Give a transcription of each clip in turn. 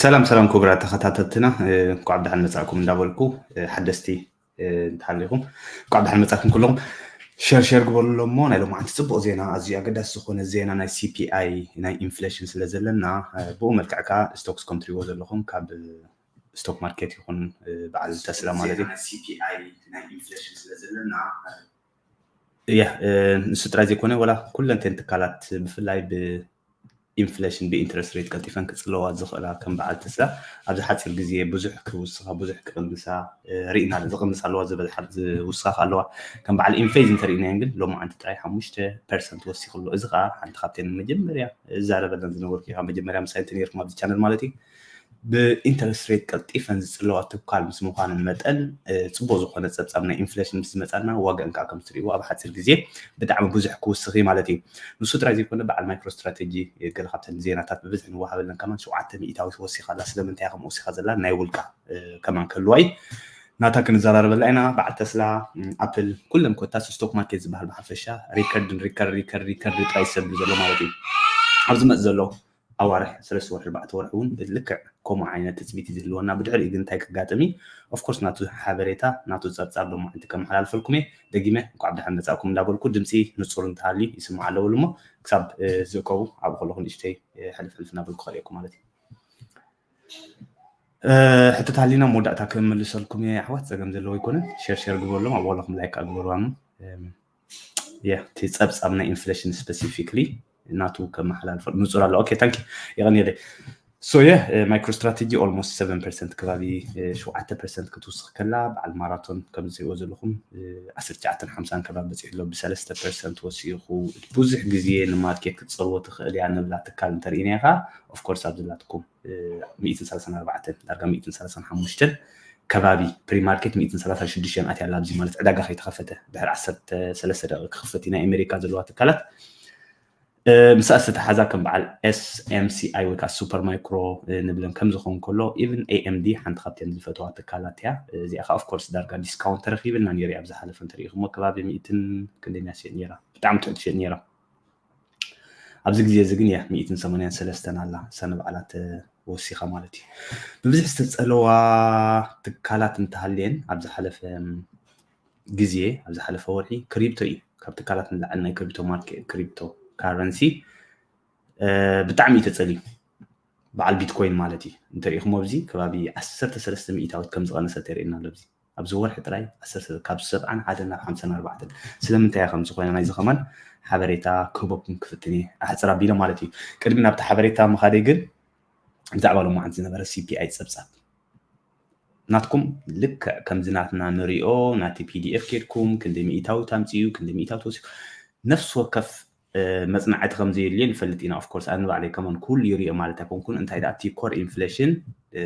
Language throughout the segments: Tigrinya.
ሰላም ሰላም ክቡራት ተኸታተልትና፣ እንኳዕ ብደሓን መጻእኩም እንዳበልኩ፣ ሓደስቲ እንተሃሊኹም እንኳዕ ብደሓን መጻእኩም። ኩለኹም ሸር ሸር ግበሩሎ እሞ፣ ናይ ሎማዓንቲ ጽቡቕ ዜና፣ ኣዝዩ ኣገዳሲ ዝኾነ ዜና ናይ C P I፣ ናይ ኢንፍሌሽን ስለ ዘለና፣ ብኡ መልክዕ ከኣ ስቶክስ ከም ትሪእዎ ዘለኹም ካብ ስቶክ ማርኬት ይኹን በዓል ተስላ ማለት እዩ። ያ ንሱ ጥራይ ዘይኮነ፣ ወላ ኩለንተን ትካላት ብፍላይ ብኢንፍሌሽን ብኢንትረስት ሬት ቀልጢፈን ክጽለዋ ዝኽእላ ከም በዓል ተስላ ኣብዚ ሓፂር ግዜ ብዙሕ ክውስኻ ብዙሕ ክቕንሳ ርኢና። ዝቕንሳ ኣለዋ ዝበል ዝውስኻ ኣለዋ። ከም በዓል ኢንፌዝ እንተርኢናየን ግን ሎማዓንቲ ጥራይ ሓሙሽተ ፐርሰንት ወሲኹ ኣሎ። እዚ ከዓ ሓንቲ ካብተን መጀመርያ እዛረበለን ዝነበርኩ ኢኻ መጀመርያ ምሳይ እንተ ነርኩም ኣብዚ ቻነል ማለት እዩ። ብኢንተረስት ሬት ቀልጢፈን ዝጽለዋ ትካል ምስ ምዃነን መጠን፣ ጽቡቕ ዝኾነ ጸብጻብ ናይ ኢንፍሌሽን ምስ ዝመጻና፣ ዋጋን ከዓ ከም ትርእይዎ ኣብ ሓጺር ግዜ ብጣዕሚ ብዙሕ ክውስኽ እዩ ማለት እዩ። ንሱ ጥራይ ዘይኮነ፣ በዓል ማይክሮ ስትራቴጂ ገለ ካብተን ዜናታት ብብዝሒ ንወሃበለን ከማን ሸውዓተ ሚእታዊት ወሲኻ ኣላ። ስለምንታይ እያ ከምኡ ወሲኻ ዘላ? ናይ ውልቃ ከማን ክህልዋ እዩ። ናታ ክንዘራረበላ ኢና። በዓል ተስላ፣ ኣፕል፣ ኩለን ኮታስ ስቶክ ማርኬት ዝበሃል ብሓፈሻ ሪከርድን ሪከርድ ሪከርድ ሪከርድ ጥራይ ዝሰብር ዘሎ ማለት እዩ። ኣብዚ መፅ ዘሎ ኣዋርሕ፣ ሰለስተ ወርሒ፣ ኣርባዕተ ወርሒ እውን ልክዕ ከምኡ ዓይነት ትፅቢት እዩ ዝህልወና። ብድሕሪኡ ግን እንታይ ከጋጥም እዩ? ኦፍኮርስ ናቱ ሓበሬታ ናቱ ፀብፃብ ሎማዓንቲ ከመሓላልፈልኩም እየ። ደጊመ እንኳዕ ብደሓን መፃእኩም እንዳበልኩ ድምፂ ንፁር እንተሃልዩ ይስማዕ ኣለዎ እሞ ክሳብ ዝእከቡ ኣብኡ ከለኹ ንእሽተይ ሕልፍ ሕልፍ እናበልኩ ከርእየኩም ማለት እዩ። ሕቶታት ሃልዩና መወዳእታ ክምልሰልኩም እየ ኣሕዋት። ፀገም ዘለዎ ኣይኮነን። ሸር ሸር ግበሩሎም፣ ኣብ ዋላኹም ላይክ ኣግበሩዋም። እቲ ፀብፃብ ናይ ኢንፍሌሽን ስፐሲፊክሊ ናቱ ከመሓላልፈ ንፁር ኣሎ። ኦኬ ታንኪ የቐንየለይ። ሶ የ ማይክሮ ስትራቴጂ ኦልሞስት ሰቨን ፐርሰንት ከባቢ ሸውዓተ ፐርሰንት ክትውስኽ ከላ፣ በዓል ማራቶን ከም ዝሪእዎ ዘለኹም ዓሰርተ ትሽዓተን ሓምሳን ከባቢ በፂሑ ኣሎ። ብሰለስተ ፐርሰንት ወሲኹ ብዙሕ ግዜ ንማርኬት ክትፀልዎ ትኽእል እያ ንብላ ትካል እንተርኢና ኢኻ። ኦፍኮርስ ኣብዚ ላትኩም ሚእትን ሰላሳን ኣርባዕተን ዳርጋ ሚእትን ሰላሳን ሓሙሽተን ከባቢ ፕሪማርኬት ሚእትን ሰላሳን ሽዱሽተን ኣትያ ኣላ። ኣብዚ ማለት ዕዳጋ ከይተኸፈተ ድሕሪ ዓሰርተ ሰለስተ ደቂቕ ክኽፈት እዩ ናይ ኣሜሪካ ዘለዋ ትካላት። ምስኣ ዝተተሓዛ ከም በዓል S M C I ወይ ከዓ ሱፐር ማይክሮ ንብለን ከም ዝኾን ከሎ፣ ኢቭን A M D ሓንቲ ካብተን ዝፈተዋ ትካላት እያ። እዚኣ ከዓ ኦፍኮርስ ዳርጋ ዲስካውንት ተረኺብና ነይሩ እዩ። ኣብ ዝሓለፈ እንተሪኢኹሞ ከባቢ ሚእትን ክንደኛ ትሸጥ ነይራ፣ ብጣዕሚ ትሑት ትሸጥ ነይራ። ኣብዚ ግዜ እዚ ግን እያ ሚእትን ሰማንያን ሰለስተን ኣላ፣ እሳ ንባዕላ ተወሲኻ ማለት እዩ። ብብዝሒ ዝተፀለዋ ትካላት እንተሃልየን ኣብ ዝሓለፈ ግዜ፣ ኣብ ዝሓለፈ ወርሒ ክሪፕቶ እዩ። ካብ ትካላት ንላዕሊ ናይ ክሪፕቶ ማርኬት፣ ክሪፕቶ ካረንሲ ብጣዕሚ እዩ ተፀልዩ። በዓል ቢትኮይን ማለት እዩ። እንተሪኢኹሞ ኣብዚ ከባቢ ዓሰርተ ሰለስተ ሚእታዊት ከም ዝቐነሰ ተርእየና ኣሎ። ኣብዚ ኣብዚ ወርሒ ጥራይ ዓሰርተ ካብ ሰብዓን ሓደን ናብ ሓምሳን ኣርባዕተን። ስለምንታይ እያ ከምዚ ኮይና? ናይዚ ከማን ሓበሬታ ክህበኩም ክፍትን እየ ኣሕፅር ኣቢለ ማለት እዩ። ቅድሚ ናብቲ ሓበሬታ ምኻደይ ግን ብዛዕባ ሎማዓንቲ ዝነበረ C P I ፀብፃብ ናትኩም ልክዕ ከምዚ ናትና ንሪኦ ናቲ P D F ኬድኩም ክንደይ ሚእታዊት ኣምፅኡ ክንደይ ሚእታዊት ወሲኹ ነፍሲ ወከፍ መፅናዕቲ ከም ዘየድልዮ ንፈልጥ ኢና። ኦፍኮርስ ኣነ ንባዕለይ ከማን ኩሉ ይሪኦ ማለት ኣይኮንኩን። እንታይ ደኣ እቲ ኮር ኢንፍሌሽን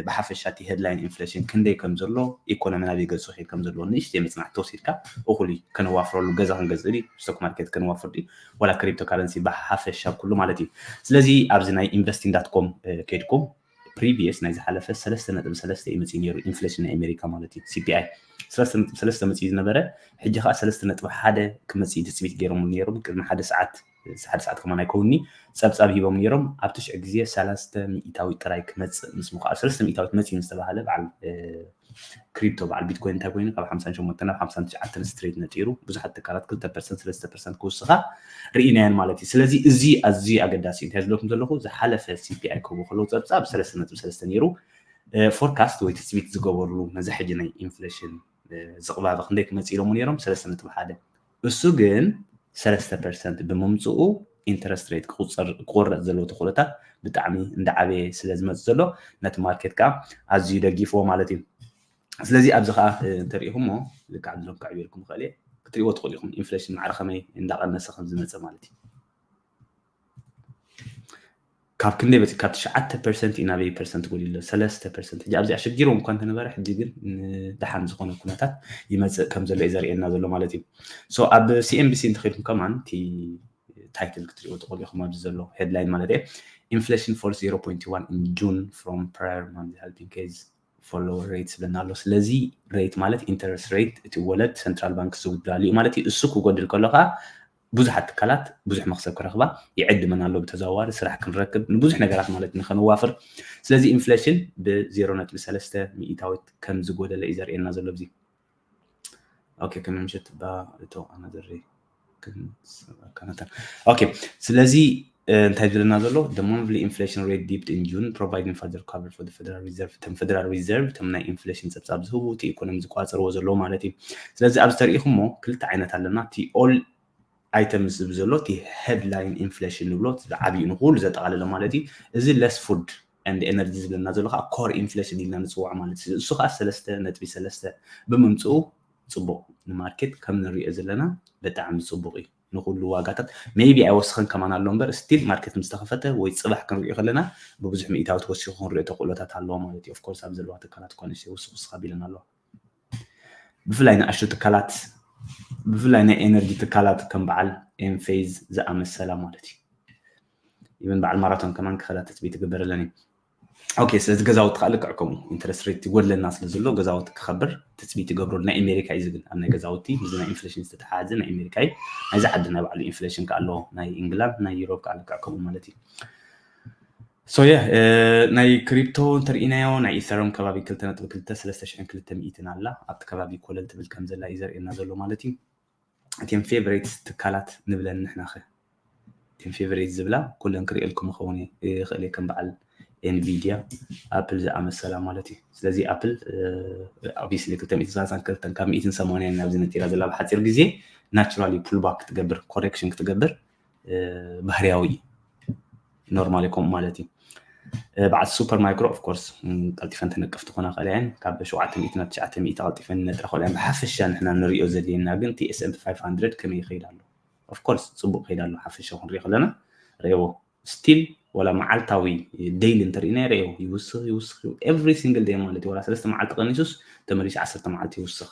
ብሓፈሻ እቲ ሄድላይን ኢንፍሌሽን ክንደይ ከም ዘሎ፣ ኢኮኖሚ ናበይ ገፁ ይኸይድ ከም ዘሎ ንእሽተይ መፅናዕቲ ተወሲድካ እኹል እዩ። ከነዋፍረሉ፣ ገዛ ክንገዝእ ድዩ፣ ስቶክ ማርኬት ከነዋፍር ድዩ፣ ዋላ ክሪፕቶ ካረንሲ ብሓፈሻ ኩሉ ማለት እዩ። ስለዚ ኣብዚ ናይ ኢንቨስቲንግ ዳት ኮም ከይድኩም ፕሪቪየስ ናይ ዝሓለፈ ሰለስተ ነጥቢ ሰለስተ እዩ መፅኡ ነይሩ፣ ኢንፍሌሽን ናይ ኣሜሪካ ማለት እዩ፣ C P I ሰለስተ ነጥቢ ሰለስተ መፅኡ ዝነበረ ሕጂ ከዓ ሰለስተ ነጥቢ ሓደ ክመፅእ እዩ ትፅቢት ገይሮምሉ ነይሮም። ቅድሚ ሓደ ሰዓት ሓደ ሰዓት ከማን ኣይከውኒ ፀብፃብ ሂቦም ነይሮም። ኣብ ትሽዒ ግዜ ሰለስተ ሚእታዊት ጥራይ ክመፅእ ምስ ምኽኣሉ፣ ሰለስተ ሚእታዊት መፅኡ ምስ ተባሃለ በዓል ክሪፕቶ በዓል ቢትኮይን እንታይ ኮይኑ ካብ ሓምሳን ሸሞንተን ናብ ሓምሳን ትሽዓተን ስትሬት ነጢሩ ብዙሓት ትካላት ክልተ ፐርሰንት ሰለስተ ፐርሰንት ክውስኻ ርኢናየን ማለት እዩ። ስለዚ እዚ ኣዝዩ ኣገዳሲ እዩ። እንታይ ዝብለኩም ዘለኹ ዝሓለፈ C P I ክህቡ ከለዉ ፀብፃብ ሰለስተ ነጥቢ ሰለስተ ነይሩ። ፎርካስት ወይ ትፅቢት ዝገበርሉ ነዚ ሕጂ ናይ ኢንፍሌሽን ዝቕባበ ክንደይ ክመፅእ ኢሎሞ ነይሮም? ሰለስተ ነጥቢ ሓደ። እሱ ግን ሰለስተ ፐርሰንት ብምምፅኡ ኢንተረስት ሬት ክቁፀር ክቁረፅ ዘለዎ ተኽእሎታት ብጣዕሚ እንዳዓበየ ስለ ዝመፅእ ዘሎ ነቲ ማርኬት ከዓ ኣዝዩ ደጊፍዎ ማለት እዩ። ስለዚ ኣብዚ ከዓ እንተሪኢኹሞ ልክዕ ኣብዚ ሎም ክዕብየልኩም ይኽእል እየ ክትሪእዎ ትኽእሉ ኢኹም ኢንፍሌሽን ማዕረ ከመይ እንዳቐነሰ ከም ዝመፀ ማለት እዩ። ካብ ክንደይ በፂ ካብ ትሽዓተ ፐርሰንት እዩ ናበይ ፐርሰንት ጎዲሎ ሰለስተ ፐርሰንት ሕጂ ኣብዚ ኣሸጊርዎም እኳ እንተነበረ ሕጂ ግን ንደሓን ዝኾነ ኩነታት ይመፅእ ከም ዘሎ እዩ ዘርእየና ዘሎ ማለት እዩ። ሶ ኣብ C N B C እንተኸድኩም ከማን እቲ ታይትል ክትሪእዎ ትኽእሉ ኢኹም ኣብዚ ዘሎ ሄድላይን ማለት እየ። Inflation falls zero point one in June from prior month helping case for lower rate ዝብለና ኣሎ። ስለዚ ሬት ማለት ኢንተረስት ሬት እቲ ወለድ ሰንትራል ባንክ ዝውዳሉ እዩ ማለት እዩ። እሱ ክጎድል ከሎ ከዓ ብዙሓት ትካላት ብዙሕ መክሰብ ክረኽባ ይዕድመን ኣሎ። ብተዘዋዋሪ ስራሕ ክንረክብ ንብዙሕ ነገራት ማለት ንኸነዋፍር። ስለዚ ኢንፍሌሽን ብ ዜሮ ነጥቢ ሰለስተ ሚእታዊት ከም ዝጎደለ እዩ ዘርእየና ዘሎ። እዚ ኦኬ ከም ምሽት ባ እቶ ኣናዘሪ ኦኬ። ስለዚ እንታይ ዝብለና ዘሎ? The monthly inflation rate dipped in June, providing further cover for the Federal Reserve. ተም Federal Reserve ተም ናይ ኢንፍሌሽን ጸብጻብ ዝህቡ እቲ ኢኮኖሚ ዝቋጸርዎ ዘለዎ ማለት እዩ። ስለዚ ኣብዚ ተሪኢኹሞ ክልተ ዓይነት ኣለና። እቲ all items ዝብል ዘሎ እቲ headline inflation ንብሎ ዓብዩ ንኩሉ ዘጠቓለለ ማለት እዩ። እዚ less food and energy ዝብለና ዘሎ ከዓ core inflation ኢልና ንፅዋዕ ማለት እዩ። እሱ ከዓ ሰለስተ ነጥቢ ሰለስተ ብምምፅኡ ፅቡቕ ንማርኬት ከም ንሪኦ ዘለና ብጣዕሚ ፅቡቕ እዩ። ንኩሉ ዋጋታት maybe ኣይወስኽን ከማን ኣሎ እምበር still ማርኬት ምስ ተኸፈተ ወይ ፅባሕ ክንሪኦ ከለና ብብዙሕ ሚእታዊ ተወሲኹ ክንሪኦ ተኽእሎታት ኣለዎ ማለት እዩ። Of course ኣብ ዘለዋ ትካላት እኳ ንእሽተይ ውስኽ ውስኽ ኣቢለን ኣለዋ። ብፍላይ ንኣሽቱ ትካላት ብፍላይ ናይ ኤነርጂ ትካላት ከም በዓል ኤምፌዝ ዝኣመሰላ ማለት እዩ። ኢቨን በዓል ማራቶን ከማን ክኸዳ ትፅቢት ይግበረለን እዩ። ኦኬ ስለዚ ገዛውቲ ከዓ ልክዕ ከምኡ ኢንተረስት ሬት ይጎድለና ስለ ዘሎ ገዛውቲ ክኸብር ትፅቢት ይገብረሉ። ናይ ኣሜሪካ እዩ ዝግን ኣብ ናይ ገዛውቲ ምስ ናይ ኢንፍሌሽን ዝተተሓሓዘ ናይ ኣሜሪካ እዩ። ናይዚ ዓዲ ናይ ባዕሉ ኢንፍሌሽን ከዓ ኣለዎ። ናይ ኢንግላንድ ናይ ዩሮፕ ከዓ ልክዕ ከምኡ ማለት እዩ። So yeah ናይ ክሪፕቶ እንተርኢናዮ ናይ ኢተረም ከባቢ ክልተ ነጥቢ ክልተ ሰለስተ ሽሕን ክልተ ሚእትን ኣላ ኣብቲ ከባቢ ኮለል ትብል ከም ዘላ እዩ ዘርእየና ዘሎ ማለት እዩ። እቲም ፌቨሬት ትካላት ንብለን ንሕናኸ እቲም ፌቨሬት ዝብላ ኩለን ክርእየልኩም ይኸውን ይኽእል ከም በዓል ኤንቪዲያ ኣፕል ዝኣመሰላ ማለት እዩ። ስለዚ ኣፕል obviously ክልተ ሚእትን ሰላሳን ክልተን ካብ ሚእትን ሰማንያን ናብዚ ነጢራ ዘላ ብሓፂር ግዜ ናቹራሊ ፑልባክ ክትገብር ኮሬክሽን ክትገብር ባህርያዊ እዩ። ኖርማል ይኮም ማለት እዩ። በዓል ሱፐር ማይክሮ of course ቀልጢፈን ተነቀፍቲ ኮና ከለያን ካብ ሸውዓተ ሚእቲ ናብ ትሽዓተ ሚእቲ ቀልጢፈን ነጥራ ከለያን ብሓፈሻ ንሕና ንሪኦ ዘድልየና ግን እቲ S and P five hundred ከመይ ይኸይድ ኣሎ? Of course ፅቡቅ ይኸይድ ኣሎ። ሓፈሻ ክንሪኦ ከለና ርእዎ still ወላ መዓልታዊ ዴይሊ እንተሪእና ርእዎ ይውስኽ ይውስኽ every single day ማለት እዩ። ወላ ሰለስተ መዓልቲ ቀኒሱስ ተመሊሱ ዓሰርተ መዓልቲ ይውስኽ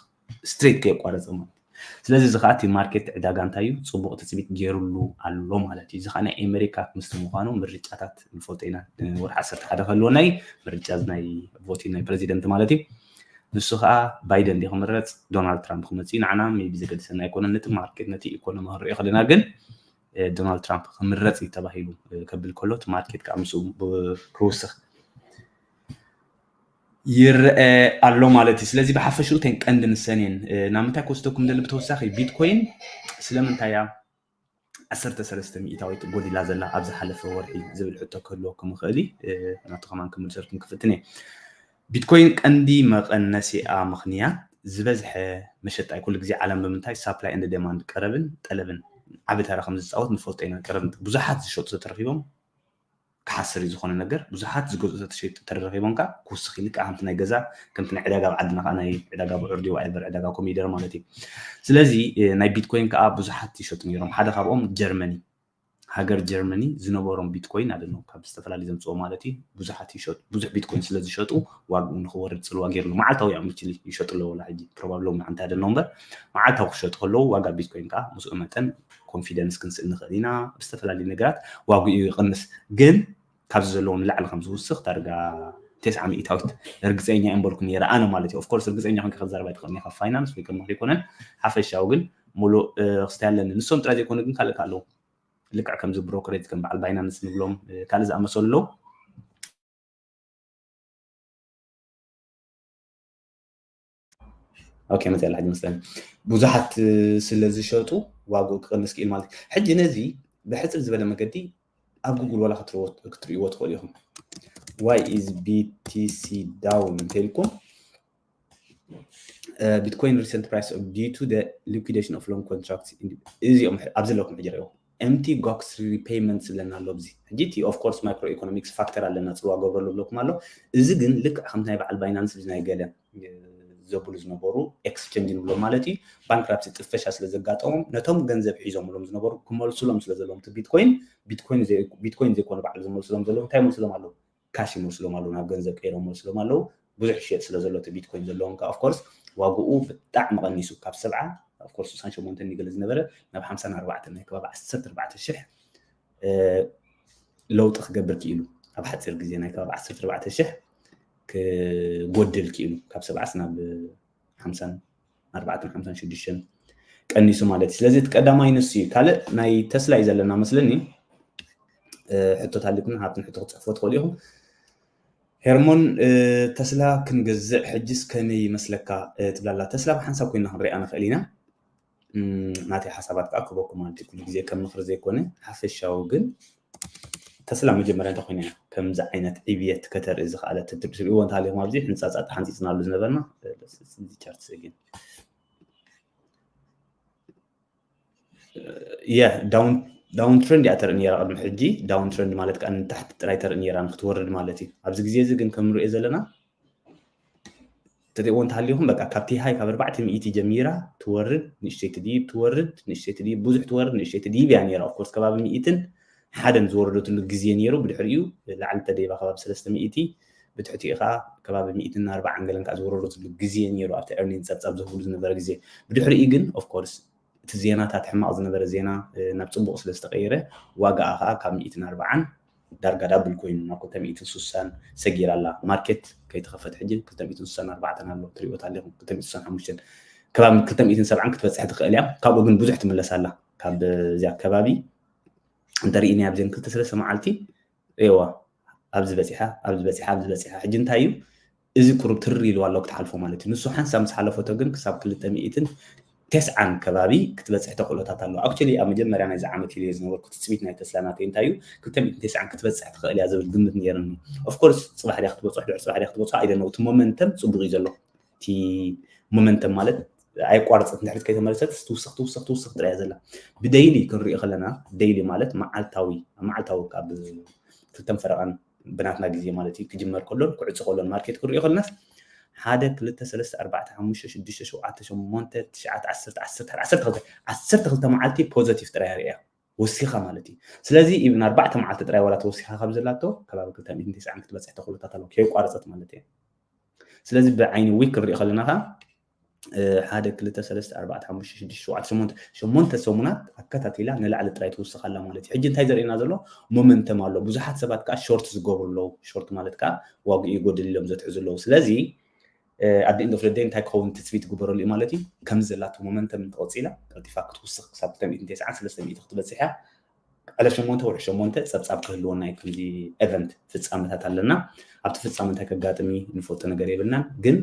ስትሬት ከየቋረፀ ማለት እዩ። ስለዚ እዚ ከዓ እቲ ማርኬት ዕዳጋ እንታይ እዩ ፅቡቅ ትፅቢት ገይሩሉ ኣሎ ማለት እዩ። እዚ ከዓ ናይ ኣሜሪካ ምስቲ ምኳኑ ምርጫታት ንፈልጦ ኢና። ወርሒ ዓሰርተ ሓደ ከህልወና እዩ ምርጫ ናይ ቮቲን ናይ ፕረዚደንት ማለት እዩ። ንሱ ከዓ ባይደን ድዩ ክምረፅ ዶናልድ ትራምፕ ክመፅእ እዩ ንዓና ሜቢ ዘገድሰና ኣይኮነን። ነቲ ማርኬት ነቲ ኢኮኖሚ ክንሪኦ ከለና ግን ዶናልድ ትራምፕ ክምረፅ እዩ ተባሂሉ ከብል ከሎ እቲ ማርኬት ከዓ ምስኡ ክውስኽ ይረአ ኣሎ ማለት እዩ። ስለዚ ብሓፈሽኡ እተን ቀንዲ ንሰን እየን። ናብ ምንታይ ክወስደኩም ደሊ ብተወሳኺ ቢትኮይን ስለምንታይ እያ ዓሰርተ ሰለስተ ሚእታዊት ጎዲላ ዘላ ኣብ ዝሓለፈ ወርሒ ዝብል ሕቶ ክህልወኩም ይኽእል እዩ። ናቱ ከማን ክምልሰልኩም ክፍትን እየ። ቢትኮይን ቀንዲ መቐነሲኣ ምኽንያት ዝበዝሐ መሸጣ እዩ። ኩሉ ግዜ ዓለም ብምንታይ ሳፕላይ ኤንድ ዴማንድ ቀረብን ጠለብን ዓቢ ተራ ከም ዝፃወት ንፈልጦ ኢና። ቀረብ ብዙሓት ዝሸጡ ተተረኺቦም ክሓስር እዩ ዝኾነ ነገር ብዙሓት ዝገዝኡ ተሸጡ ተረኺቦም ከዓ ክውስኽ ኢሉ ከዓ ከምቲ ናይ ገዛ ከምቲ ናይ ዕዳጋ ኣብ ዓድና ከዓ ናይ ዕዳጋ ብዑር ድዩ whatever ዕዳጋ ኮሚደረ ማለት እዩ። ስለዚ ናይ ቢትኮይን ከዓ ብዙሓት ይሸጡ ነይሮም። ሓደ ካብኦም ጀርመኒ ሃገር ጀርመኒ ዝነበሮም ቢትኮይን ኣደኖ ካብ ዝተፈላለዩ ዘምፅኦ ማለት እዩ ብዙሓት ይሸጡ ብዙሕ ቢትኮይን ስለ ዝሸጡ ዋግኡ ንክወርድ ፅልዋ ገይርሉ መዓልታዊ እዮም actually ይሸጡ ኣለዎ። ላ ሕጂ ፕሮባብሊ ሎሚ እንታይ ኣደኖ እምበር መዓልታዊ ክሸጡ ከለዉ ዋጋ ቢትኮይን ከዓ ምስኡ መጠን ኮንፊደንስ ክንስእል ንኽእል ኢና። ብዝተፈላለዩ ነገራት ዋግኡ ይቕንስ ግን ካብዚ ዘለዎ ንላዕሊ ከም ዝውስኽ ዳርጋ ተስዓ ሚእታዊት ርግፀኛ እየ እምበልኩ ነይረ ኣነ ማለት እዩ። Of course ርግፀኛ ኮንካ ክዛረብ ኣይትኽእልን ኢኻ ፋይናንስ ወይ ከም ምኽሪ ኣይኮነን ሓፈሻዊ ግን ሙሉእ ክስታይ ኣለኒ። ንሶም ጥራይ ዘይኮኑ ግን ካልእ ኣለዉ ልክዕ ከምዚ ብሮከሬጅ ከም በዓል ባይናንስ ንብሎም ካልእ ዝኣመሰሉ ኣለዉ። ኦኬ መፅያ ላሕጂ መስለኒ ብዙሓት ስለ ዝሸጡ ዋግኡ ክቕንስ ክኢል ማለት እዩ። ሕጂ ነዚ ብሕፅር ዝበለ መገዲ ኣብ ጉግል ዋላ ክትርእይዎ ትኽእሉ ኢኹም። Why is BTC down እንተኢልኩም Bitcoin recent price due to the liquidation of long contracts እዚኦም ኣብ ዘለኩም ሕጂ ርእይዎ። Empty gox repayment ዝብለና ኣሎ ኣብዚ ሕጂ እቲ of course micro economics factor ኣለና ፅልዋ ገብረሉ ብለኩም ኣሎ። እዚ ግን ልክዕ ከምቲ ናይ በዓል ባይናንስ ናይ ገለ ዘብሉ ዝነበሩ ኤክስቸንጅ ንብሎም ማለት እዩ ባንክራፕሲ ጥፈሻ ስለ ዘጋጠሞም ነቶም ገንዘብ ሒዞምሎም ዝነበሩ ክመልሱሎም ስለ ዘለዎም እቲ ቢትኮይን ቢትኮይን ዘይኮኑ ባዕሉ ዝመልሱሎም ዘለዉ እንታይ መልስሎም ኣለዉ? ካሽ ይመልስሎም ኣለዉ ናብ ገንዘብ ቀይሮም መልስሎም ኣለዉ። ብዙሕ ይሸጥ ስለ ዘሎ እቲ ቢትኮይን ዘለዎም ከዓ of course ዋግኡ ብጣዕሚ ቀኒሱ ካብ ሰብዓ of course ስሳን ሸሞንተን ገለ ዝነበረ ናብ ሓምሳን ኣርባዕተን ናይ ከባቢ ዓሰርተ ኣርባዕተ ሽሕ ለውጢ ክገብር ክኢሉ ኣብ ሓፂር ግዜ ናይ ከባቢ ዓሰርተ ኣርባዕተ ሽሕ ክጎድል ክኢሉ ካብ ሰብዓስ ናብ ሓምሳን ኣርባዕተን ሓምሳን ሽዱሽተን ቀኒሱ ማለት እዩ። ስለዚ እቲ ቀዳማይ ንሱ እዩ። ካልእ ናይ ተስላ እዩ ዘለና መስለኒ። ሕቶታት ኣሊኩም ሃብትን ሕቶ ክፅሕፎ ትኽእሉ ኢኹም። ሄርሞን ተስላ ክንገዝእ ሕጅስ ከመይ ይመስለካ ትብላላ። ተስላ ብሓንሳብ ኮይና ክንሪኣ ንኽእል ኢና። ናተይ ሓሳባት ከዓ ክበኩም ማለት እዩ። ኩሉ ግዜ ከም ምኽሪ ዘይኮነ ሓፈሻዊ ግን ተስላ መጀመርያ እንተኮይና እያ ከምዚ ዓይነት ዕብየት ከተርኢ ዝኽኣለት። ትሪእዎ እንተሃሊኹም ኣብዚ ሕንፃፃ ተሓንፂፅናሉ ዝነበርና ቻርት ሰጊን የ ዳውን ትረንድ እያ ተርኢ ነራ። ቅድሚ ሕጂ ዳውን ትረንድ ማለት ከዓ ንታሕቲ ጥራይ ተርኢ ነራ ንክትወርድ ማለት እዩ። ኣብዚ ግዜ እዚ ግን ከም ንሪኦ ዘለና ተሪእዎ እንተሃሊኹም በቃ ካብቲ ሃይ ካብ ኣርባዕተ ሚእቲ ጀሚራ ትወርድ ንእሽተይ ትድይብ ትወርድ ንእሽተይ ትድይብ ብዙሕ ትወርድ ንእሽተይ ትድይብ እያ ነራ። ኦፍኮርስ ከባቢ ሚእትን ሓደን ዝወረደትሉ ግዜ ነይሩ። ብድሕሪኡ ላዕሊ ተደይባ ከባቢ ሰለስተ ሚእቲ ብትሕቲኡ ከዓ ከባቢ ሚእትን ኣርባዓን ገለን ከዓ ዝወረደትሉ ግዜ ነይሩ። ኣብቲ ኤርኒንግ ፀብፃብ ዝህብሉ ዝነበረ ግዜ ብድሕሪኡ ግን ኦፍኮርስ እቲ ዜናታት ሕማቕ ዝነበረ ዜና ናብ ፅቡቕ ስለ ዝተቐየረ ዋጋኣ ከዓ ካብ ሚእትን ኣርባዓን ዳርጋ ዳብል ኮይኑ ናብ ክልተ ሚእትን ስሳን ሰጊራ ኣላ። ማርኬት ከይተኸፈተ ሕጂ ክልተ ሚእትን ስሳን ኣርባዕተን ኣሎ ትሪእዎ ኣለኹም። ክልተ ሚእትን ስሳን ሓሙሽተን ከባቢ ክልተ ሚእትን ሰብዓን ክትበፅሕ ትኽእል እያ። ካብኡ ግን ብዙሕ ትምለስ ኣላ። ካብ እዚኣ ከባቢ እንተሪእናያ ኣብዘን ክልተ ሰለስተ መዓልቲ ሪእዋ ኣብዚ በፂሓ ኣብዚ በፂሓ ኣብዚ በፂሓ። ሕጂ እንታይ እዩ እዚ ቁሩብ ትርር ኢልዋ ኣሎ ክትሓልፎ ማለት እዩ። ንሱ ሓንሳብ ምስ ሓለፈቶ ግን ክሳብ ክልተ ሚእትን ተስዓን ከባቢ ክትበፅሕ ተኽእሎታት ኣሎ። ኣክቹሊ ኣብ መጀመርያ ናይዚ ዓመት ኢለዮ ዝነበርኩ ትፅቢት ናይ ተስላ ናተይ እንታይ እዩ ክልተ ሚእትን ተስዓን ክትበፅሕ ትኽእል እያ ዝብል ግምት ነይርኒ። ኦፍኮርስ ፅባሕ ድያ ክትበፅሖ ድሕሪ ፅባሕ ድያ ክትበፅሖ ኣይደነው። እቲ ሞመንተም ፅቡቅ እዩ ዘሎ። እቲ ሞመንተም ማለት ኣየቋርፀት ንድሕሪት ከይተመለሰት ትውስኽ ትውስኽ ትውስኽ ጥራይ እያ ዘላ። ብደይሊ ክንሪኦ ከለና ደይሊ ማለት መዓልታዊ መዓልታዊ ካብ ክልተን ፈረቓን ብናትና ግዜ ማለት እዩ ክጅመር ከሎን ክዕፆ ከሎን ማርኬት ክንሪኦ ከለናስ ሓደ ክልተ ሰለስተ ኣርባዕተ ሓሙሽተ ሽዱሽተ ሸውዓተ ሸሞንተ ትሽዓተ ዓሰርተ ዓሰርተ ሓደ ዓሰርተ ክልተ ዓሰርተ ክልተ መዓልቲ ፖዘቲቭ ጥራይ ርእያ ወሲኻ ማለት እዩ። ስለዚ ኢብን ኣርባዕተ መዓልቲ ጥራይ ዋላ ተወሲኻ ካብ ዘላቶ ከባቢ ክልተ ሚእትን ተስዓን ክትበፅሕ ተኽእሎታት ኣለዎ ከየቋረፀት ማለት እዩ። ስለዚ ብዓይኒ ዊክ ክንሪኦ ከለና ከዓ ሓደ ክልተ ሰለስተ ኣርባዕተ ሓሙሽተ ሽዱሽተ ሸውዓተ ሸሞንተ ሸሞንተ ሰሙናት ኣከታቲላ ንላዕሊ ጥራይ ትውስኽ ኣላ ማለት እዩ። ሕጂ እንታይ ዘርእየና ዘሎ ሞመንተም ኣሎ። ብዙሓት ሰባት ከዓ ሾርት ዝገብሩ ኣለዉ። ሾርት ማለት ከዓ ዋግኡ ይጎድል ኢሎም ዘትሕዙ ኣለዉ። ስለዚ ኣብ the end of the day እንታይ ክኸውን ትፅቢት ይግበረሉ እዩ ማለት እዩ። ከምዚ ዘላቶ ሞመንተም እንተቐፂላ ቀልጢፋ ክትውስኽ ክሳብ ክልተ ሚእትን ተስዓን ሰለስተ ሚእቲ ክትበፅሕ እያ። ዕለት ሸሞንተ ወርሒ ሸሞንተ ፀብፃብ ክህልወና እዩ። ከምዚ ኤቨንት ፍፃመታት ኣለና። ኣብቲ ፍፃመ እንታይ ከጋጥም እዩ ንፈልጦ ነገር የብልናን። ግን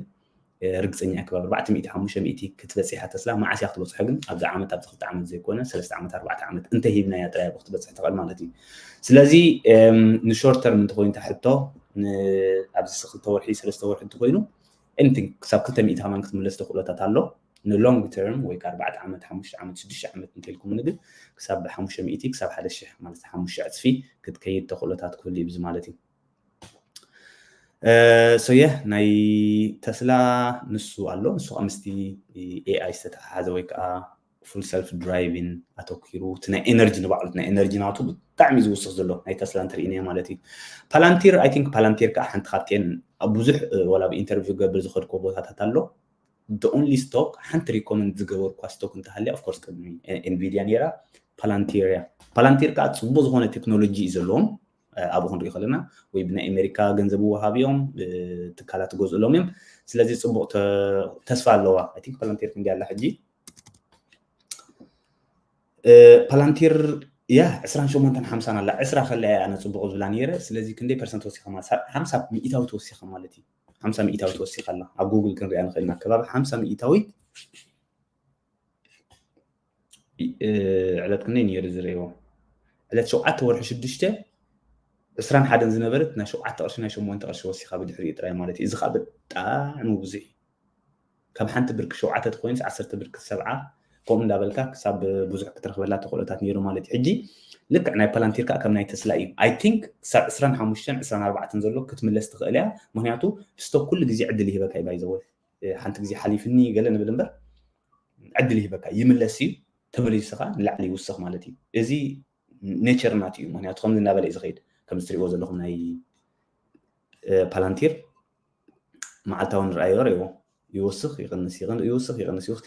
ርግፀኛ ከባቢ ኣርባዕተ ሚእቲ ሓሙሽተ ሚእቲ ክትበፅሕ እያ ተስላ። መዓስ እያ ክትበፅሖ ግን ኣብዚ ዓመት ኣብዚ ክልተ ዓመት ዘይኮነ ሰለስተ ዓመት ኣርባዕተ ዓመት እንተሂብናያ ጥራይ ክትበፅሕ ትኽእል ማለት እዩ። ስለዚ ንሾርት ተርም እንተኮይኑ እታ ሕቶ ኣብዚ ክልተ ወርሒ ሰለስተ ወርሒ እንተኮይኑ ኤኒቲንግ ክሳብ ክልተ ሚእቲ ከማን ክትምለስ ተኽእሎታት ኣሎ። ንሎንግ ተርም ወይ ከዓ ኣርባዕተ ዓመት ሓሙሽተ ዓመት ሽዱሽተ ዓመት እንተልኩም ግን ክሳብ ሓሙሽተ ሚእቲ ክሳብ ሓደ ሽሕ ማለት ሓሙሽተ ዕፅፊ ክትከይድ ተኽእሎታት ክህሉ እዩ ብዚ ማለት እዩ። ሶየ ናይ ተስላ ንሱ ኣሎ። ንሱ ከዓ ምስቲ ኤኣይ ዝተተሓሓዘ ወይ ከዓ ፉል ሰልፍ ድራይቪን ኣተኪሩ እቲ ናይ ኤነርጂ ንባዕሉ ናይ ኤነርጂ ናቱ ብጣዕሚ ዝውስኽ ዘሎ ናይ ተስላ እንተርኢናዮ ማለት እዩ። ፓላንቲር ኣይ ቲንክ ፓላንቲር ከዓ ሓንቲ ካብተን ኣብ ብዙሕ ዋላ ኣብ ኢንተርቪው ገብር ዝኸድኮ ቦታታት ኣሎ። The only ስቶክ ሓንቲ ሪኮመንድ ዝገበርኳ ስቶክ እንተሃልያ ኦፍኮርስ ቅድሚ ኤንቪድያ ነይራ ፓላንቲር እያ። ፓላንቲር ከዓ ፅቡቅ ዝኾነ ቴክኖሎጂ እዩ ዘለዎም። ኣብኡ ክንሪኢ ከለና ወይ ብናይ ኣሜሪካ ገንዘብ ወሃብ እዮም ትካላት ትገዝእሎም እዮም። ስለዚ ፅቡቅ ተስፋ ኣለዋ። ኣይ ቲንክ ፓላንቲር ክንዲ ኣላ ሕጂ ፓላንቲር ያ ዕስራን ሸሞንተን ሓምሳን ኣላ። ዕስራ ከለያ ኣነ ፅቡቅ ዝብላ ነይረ። ስለዚ ክንደይ ፐርሰንት ወሲኻ ማለት ሓምሳ ሚእታዊ ተወሲኻ ማለት እዩ። ሓምሳ ሚእታዊ ተወሲኻ ኣላ። ኣብ ጉግል ክንሪኣ ንኽእል ኢና። ከባቢ ሓምሳ ሚእታዊት ዕለት ክንደይ ነይሩ ዝርእዎ ዕለት ሸውዓተ ወርሒ ሽዱሽተ ዕስራን ሓደን ዝነበረት ናይ ሸውዓተ ቅርሺ ናይ ሸሞንተ ቅርሺ ወሲኻ ብድሕሪኡ ጥራይ ማለት እዩ። እዚ ከዓ ብጣዕሚ ብዙሕ እዩ። ካብ ሓንቲ ብርኪ ሸውዓተ ተኮይኑስ ዓሰርተ ብርኪ ሰብዓ ከምኡ እንዳበልካ ክሳብ ብዙሕ ክትረክበላ ተኽእሎታት ነይሩ ማለት እዩ። ሕጂ ልክዕ ናይ ፓላንቲር ከዓ ከም ናይ ተስላ እዩ። ኣይ ቲንክ ክሳብ ዕስራን ሓሙሽተን ዕስራን ኣርባዕተን ዘሎ ክትምለስ ትኽእል እያ። ምክንያቱ ስቶክ ኩሉ ግዜ ዕድል ይህበካ እዩ። ባይዘወ ሓንቲ ግዜ ሓሊፍኒ ገለ ንብል እምበር ዕድል ይህበካ ይምለስ እዩ። ተመሊሱ ከዓ ንላዕሊ ይውስኽ ማለት እዩ። እዚ ኔቸር ናቱ እዩ። ምክንያቱ ከምዚ እናበለ እዩ ዝኸይድ። ከምዚ ትሪእዎ ዘለኹም ናይ ፓላንቲር መዓልታዊ ንርኣዮ ርእዎ ይወስኽ ይቕንስ ይቕን- ይወስኽ ይቕንስ ይወስኽ።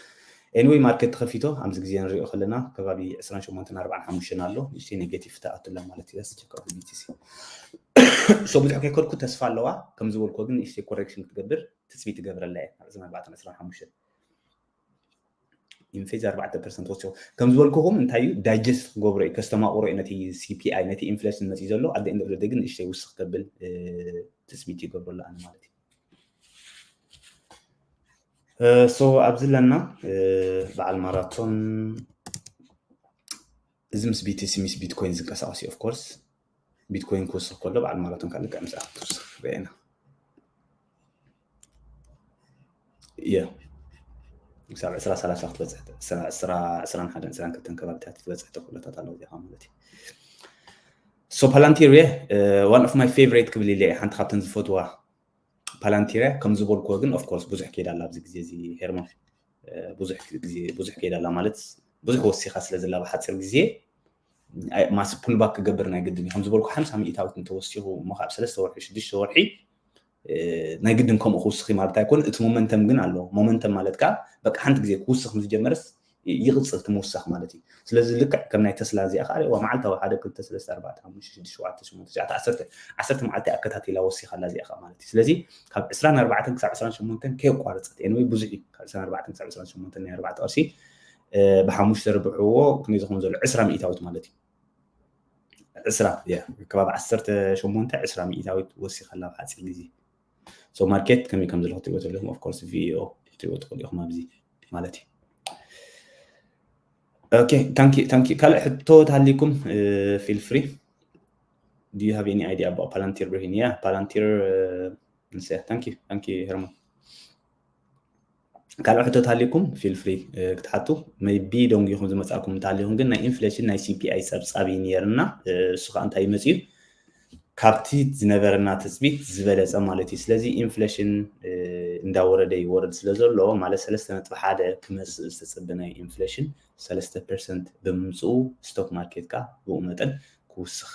ኤኒወይ ማርኬት ተኸፊቶ ኣብዚ ግዜ ንሪኦ ከለና ከባቢ ዕስራን ሸሞንተን ኣርባዓን ሓሙሽተን ኣሎ። ንእሽተይ ኔጌቲቭ ተኣቱላ ማለት እዩ። ቸክ ቢቲሲ ሶ ብዙሕ ከይከድኩ ተስፋ ኣለዋ። ከም ዝበልኮ ግን ንእሽተይ ኮሬክሽን ክትገብር ትፅቢት ትገብረላ እየ። ዕስራን ኣርባዕተን ዕስራን ሓሙሽተን ኢንፌዝ ኣርባዕተ ፐርሰንት ወሲኹ ከም ዝበልኩኹም እንታይ እዩ ዳይጀስት ክገብሮ እዩ ከስተማቕሮ እዩ ነቲ C P I ነቲ ኢንፍሌሽን መፅእ ዘሎ ኣደ እንደ ግን ንእሽተይ ውስኽ ከብል ትፅቢት ይገብረሉ ኣነ ማለት እዩ። So ኣብዚ ኣለና በዓል ማራቶን እዚ ምስ ቢቲሲ ምስ ቢትኮይን ዝንቀሳቀስ እዩ። Of course ቢትኮይን ክውስኽ ከሎ በዓል ማራቶን ካልእ ከዓ ምስ ክትውስኽ ርአና። የ ክሳብ ዕስራ ሰላሳ ክትበፅሕ ዕስራን ሓደን ዕስራን ክልተን ከባቢታት ክትበፅሕ ተኽእሎታት ኣለዎ እዚኻ ማለት እዩ። So ፓላንቲር የ one of my favorite ክብል ኢለ ሓንቲ ካብተን ዝፈትዋ ፓላንቲር ያ ከም ዝበልኩዎ ግን of course ብዙሕ ከይዳ ኣላ ኣብዚ ግዜ እዚ ሄርሞን ብዙሕ ግዜ ብዙሕ ከይዳ ኣላ ማለት ብዙሕ ወሲኻ ስለ ዘላ ብሓፂር ግዜ ማስ ፑልባክ ክገብር ናይ ግድን እዩ ከም ዝበልኩ ሓምሳ ሚእታዊት እንተወሲኹ እሞ ካብ ሰለስተ ወርሒ ሽዱሽተ ወርሒ ናይ ግድን ከምኡ ክውስኽ ማለት ኣይኮን እቲ ሞመንተም ግን ኣሎ። ሞመንተም ማለት ከዓ በቃ ሓንቲ ግዜ ክውስኽ ምስ ጀመረስ ይቕፅል እቲ ምውሳኽ ማለት እዩ። ስለዚ ልክዕ ከም ናይ ተስላ እዚኣ ከዓ ሪእዋ መዓልታዊ ሓደ ክልተ ሰለስተ ኣርባዕተ ሓሙሽተ ሽዱሽተ ሸውዓተ ሸሞንተ ትሽዓተ ዓሰርተ ዓሰርተ መዓልቲ ኣከታቲላ ወሲኻ ኣላ እዚኣ ከዓ ማለት እዩ። ስለዚ ካብ ዕስራን ኣርባዕተን ክሳብ ዕስራን ሸሞንተን ከየቋረፀት ኤንወይ ብዙሕ እዩ ካብ ዕስራን ኣርባዕተን ክሳብ ዕስራን ሸሞንተን ናይ ኣርባዕተ ቅርሲ ብሓሙሽተ ርብሕዎ ክንደይ ዝኸውን ዘሎ ዕስራ ሚእታዊት ማለት እዩ። ዕስራ ከባቢ ዓሰርተ ሸሞንተ ዕስራ ሚእታዊት ወሲኻ ኣላ ኣብ ሓፂር ግዜ። So ማርኬት ከመይ ከም ዘለኹ ትሪእዎ ተለኹም of course ቪኢኦ ትሪእዎ ትኽእሉ ኢኹም ኣብዚ ማለት እዩ። Okay thank you thank you ካልእ ሕቶ ተሃሊኩም feel free. Do you have any idea about Palantir ብርሂን? Yeah Palantir ንሰ thank you thank you ሄርሞን ካልእ ሕቶ ተሃሊኩም feel free ክትሓቱ maybe ደንጊኹም ዝመፃኩም እንተሃሊኹም ግን ናይ ኢንፍሌሽን ናይ C P I ፀብፃብ እዩ ነይርና እሱ ከዓ እንታይ ይመፅእ እዩ ካብቲ ዝነበረና ትፅቢት ዝበለፀ ማለት እዩ። ስለዚ ኢንፍሌሽን እንዳወረደ ይወርድ ስለ ዘሎ ማለት ሰለስተ ነጥቢ ሓደ ክመፅእ ዝተፅበ ናይ ኢንፍሌሽን ሰለስተ ፐርሰንት ብምምፅኡ ስቶክ ማርኬት ከዓ ብኡ መጠን ክውስኽ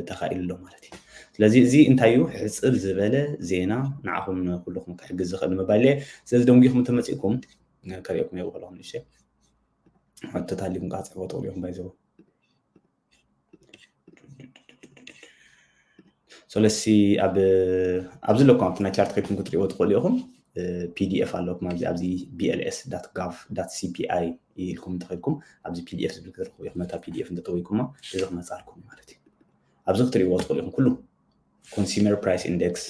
ተኻኢሉ ኣሎ ማለት እዩ። ስለዚ እዚ እንታይ እዩ ሕፅር ዝበለ ዜና ንዓኹም ንኩልኹም ክሕግዝ ዝኽእል ንምባል እየ። ስለዚ ደንጊኹም እንተመፂእኩም ከሪኦኩም እየ ብክልኹም ንእሽተይ ሕቶታት ኣሊኩም ከዓ ፅሕፎ ትኽእሉ ኢኹም ባይዘው ሰለሲ ኣብዚ ኣለኩም ኣብቲ ናይ ቻርት ከይድኩም ክትሪእዎ ትኽእሉ ኢኹም። ፒዲኤፍ ኣለኩም ኣብዚ ኣብዚ ቢኤልኤስ ዳት ጋቭ ዳት ሲፒኣይ ኢልኩም እንተኸድኩም ኣብዚ ፒዲኤፍ ዝብል ክትረኽቡ ኢኹም። ነታ ፒዲኤፍ እንተጠዊኩማ እዚ ክመፃልኩም ማለት እዩ። ኣብዚ ክትሪእዎ ትኽእሉ ኢኹም ኩሉ ኮንሱመር ፕራይስ ኢንደክስ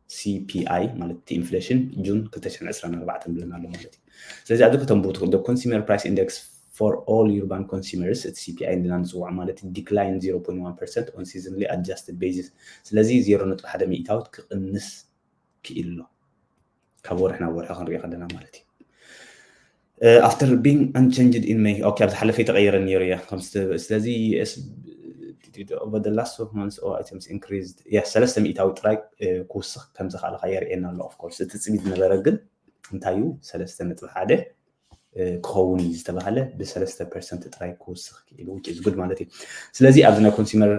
ሲፒኣይ ማለት እቲ ኢንፍሌሽን ጁን ክልተ ሽሕን ዕስራን ኣርባዕተን ብለና ኣሎ ማለት እዩ። ስለዚ ኣብዚ ከተንብቡ ትኽእሉ consumer price index for all urban consumers እቲ ሲፒኣይ እንድና ንፅውዖ ማለት እዩ decline zero point one percent on seasonally adjusted basis ስለዚ ዜሮ ነጥቢ ሓደ ሚእታዊት ክቕንስ ክኢሉ ኣሎ ካብ ወርሒ ናብ ወርሒ ክንሪኦ ከለና ማለት እዩ። After being unchanged in May okay ኣብ ዝሓለፈ ይተቐየረ ነይሩ እያ ስለዚ over the last twelve months all items increased yeah ሰለስተ ሚእታዊ ጥራይ ክውስኽ ከም ዝኽኣለ የርእየና ኣሎ። Of course እቲ ፅቢት ዝነበረ ግን እንታይ እዩ ሰለስተ ነጥቢ ሓደ ክኸውን እዩ ዝተባሃለ ብሰለስተ ፐርሰንት ጥራይ ክውስኽ ክኢሉ which is good ማለት እዩ። ስለዚ ኣብዚ ናይ ኮንሱመር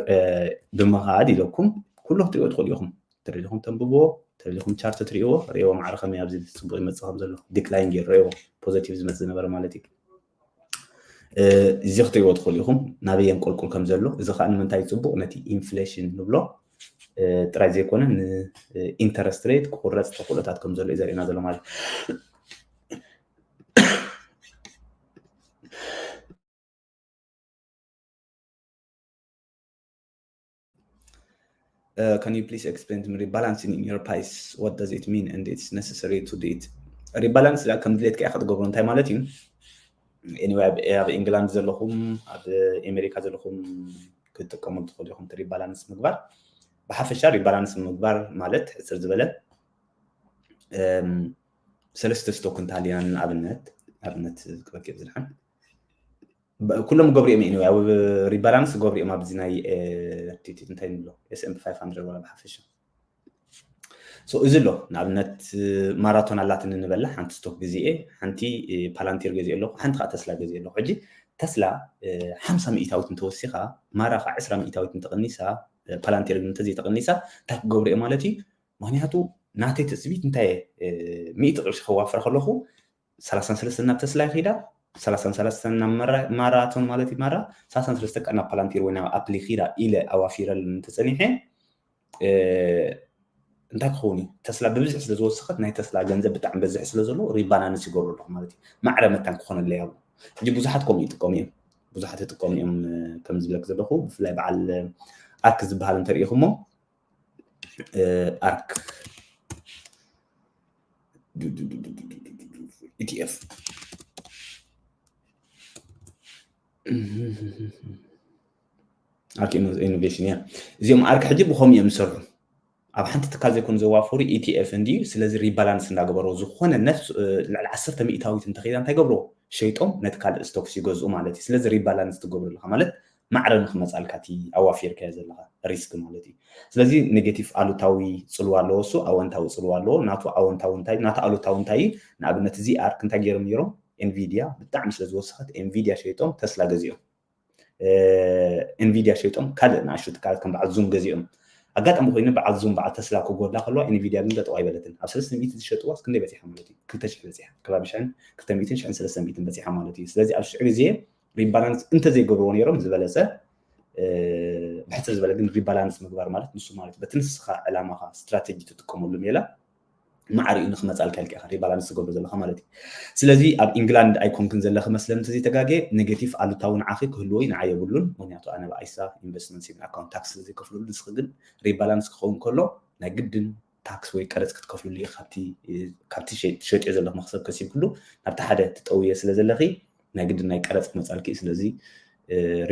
ብምኻድ ኢለኩም ኩሉ ክትሪኦ ትኽእሉ ኢኹም። ተደሊኹም ተንብብዎ ተደሊኹም ቻርት ትሪእዎ ርእዎ ማዕረ ከመይ ኣብዚ ፅቡቅ ይመፅእ ከም ዘሎ ዲክላይን ገይሩ ርእዎ ፖዘቲቭ ዝመፅእ ዝነበረ ማለት እዩ። እዚ ክትሪእዎ ትኽእሉ ኢኹም ናበይ የንቆልቁል ከም ዘሎ። እዚ ከዓ ንምንታይ ፅቡቅ ነቲ ኢንፍሌሽን ንብሎ ጥራይ ዘይኮነ ንኢንተረስት ሬት ክቁረፅ ተኽእሎታት ከም ዘሎ እዩ ዘርእና ዘሎ ማለት እዩ። Uh, can you please explain to me rebalancing in your price? What does it mean and it's necessary to do it? Rebalance ላ ከም ድሌትካ ኢኻ ትገብሮ እንታይ ማለት እዩ? Anyway ኣብ ኢንግላንድ ዘለኹም ኣብ ኣሜሪካ ዘለኹም ክትጥቀሙ ትኽእሉ ኢኹም። ሪባላንስ ምግባር ብሓፈሻ ሪባላንስ ምግባር ማለት ሕፅር ዝበለ ሰለስተ ስቶክ እንተሃልዩና ንኣብነት ኣብነት ክበክብ ዝድሓን ኩሎም ገብሩ እዮም። Anyway ኣብ ሪባላንስ ገብሩ እዮም ኣብዚ ናይ እንታይ ንብሎ S and P five hundred ዋላ ብሓፈሻ እዚ ኣሎ ንኣብነት ማራቶን ኣላትኒ ንበላ ሓንቲ ስቶክ ግዜኤ ሓንቲ ፓላንቲር ገዚኦ ኣለኹ ሓንቲ ከዓ ተስላ ገዚኦ ኣለኹ። ሕጂ ተስላ ሓምሳ ሚእታዊት እንተወሲኻ ማራ ከዓ ዕስራ ሚእታዊት እንተቐኒሳ ፓላንቲር ግን እንተዘይተቐኒሳ እንታይ ክገብሩ እየ ማለት እዩ። ምክንያቱ ናተይ ትፅቢት እንታይ እየ ሚእቲ ቅርሺ ከዋፍረ ከለኹ ሰላሳን ሰለስተን ናብ ተስላ ይኺዳ ሰላሳን ሰለስተን ናብ ማራቶን ማለት እዩ ማራ ሰላሳን ሰለስተን ከዓ ናብ ፓላንቲር ወይ ናብ ኣፕሊ ኺዳ ኢለ ኣዋፊረለን እንተፀኒሐ እንታይ ክኸውን እዩ? ተስላ ብብዝሒ ስለ ዝወሰኸት ናይ ተስላ ገንዘብ ብጣዕሚ በዝሒ ስለ ዘሎ ሪባላንስ ይገብሩ ኣለኹ ማለት እዩ። ማዕረ መታን ክኾነለይ ኣብ ሕጂ ብዙሓት ከምኡ ይጥቀሙ እዮም። ብዙሓት ይጥቀሙ እዮም። ከም ዝብለክ ዘለኹ ብፍላይ በዓል ኣርክ ዝበሃል እንተሪኢኹሞ ኣርክ ኢቲኤፍ ኣርክ ኢኖቬሽን እያ። እዚኦም ኣርክ ሕጂ ብኸምኡ እዮም ዝሰርሑ። ኣብ ሓንቲ ትካል ዘይኮኑ ዘዋፍሩ ኢቲኤፍ እንድዩ። ስለዚ ሪባላንስ እንዳገበሩ ዝኾነ ነፍስ ልዕሊ ዓሰርተ ሚእታዊት እንተኸይዳ እንታይ ገብርዎ? ሸይጦም ነቲ ካልእ ስቶክስ ይገዝኡ ማለት እዩ። ስለዚ ሪባላንስ ትገብሩ ኣለኻ ማለት ማዕረ ንክመፃልካ እቲ ኣዋፊርካዮ ዘለኻ ሪስክ ማለት እዩ። ስለዚ ኔጌቲቭ ኣሉታዊ ፅልዋ ኣለዎ፣ እሱ ኣወንታዊ ፅልዋ ኣለዎ። ናቱ ኣወንታዊ እንታይ ናቱ ኣሉታዊ እንታይ እዩ? ንኣብነት እዚ ኣርክ እንታይ ገይሮም ነይሮም? ኤንቪዲያ ብጣዕሚ ስለ ዝወሰኸት ኤንቪዲያ ሸይጦም ተስላ ገዚኦም። ኤንቪዲያ ሸይጦም ካልእ ንኣሽቱ ትካላት ከም በዓል ዙም ገዚኦም። ኣጋጣሚ ኮይኑ በዓል ዙም በዓል ተስላ ክጎድላ ከለዋ ኤንቪዲያ ግን ጠጠው ኣይበለትን። ኣብ ሰለስተ ሚእቲ ዝሸጥዋስ ክንደይ በፂሓ ማለት እዩ? ክልተ ሽሕ በፂሓ። ከባቢ ሽሕን ክልተ ሚእትን ሽሕን ሰለስተ ሚእትን በፂሓ ማለት እዩ። ስለዚ ኣብ ሽዑ ግዜ ሪባላንስ እንተዘይገብርዎ ነይሮም ዝበለፀ ብሕፅር ዝበለ ግን ሪባላንስ ምግባር ማለት ንሱ ማለት በቲ ንስኻ ዕላማኻ ስትራቴጂ ትጥቀመሉ ሜላ ማዕሪኡ ንክመፃልካ ኢልካ ኢኻ ሪባላንስ ትገብሮ ዘለኻ ማለት እዩ። ስለዚ ኣብ ኢንግላንድ ኣይኮንክን ዘለኺ መስለኒ እንተዘይተጋጌ ኔጌቲቭ ኣሉታዊ ንዓኺ ክህልዎ እዩ ንዓ የብሉን። ምክንያቱ ኣነ ብኣይሳ ኢንቨስትመንት ሴቪንግ ኣካውንት ታክስ ስለዘይከፍለሉ ንስኺ ግን ሪባላንስ ክኸውን ከሎ ናይ ግድን ታክስ ወይ ቀረፅ ክትከፍልሉ እዩ። ካብቲ ትሸጥዮ ዘለኹ መክሰብ ከሲብክሉ ናብቲ ሓደ ትጠውየ ስለ ዘለኺ ናይ ግድን ናይ ቀረፅ ክመፃልኪ እዩ። ስለዚ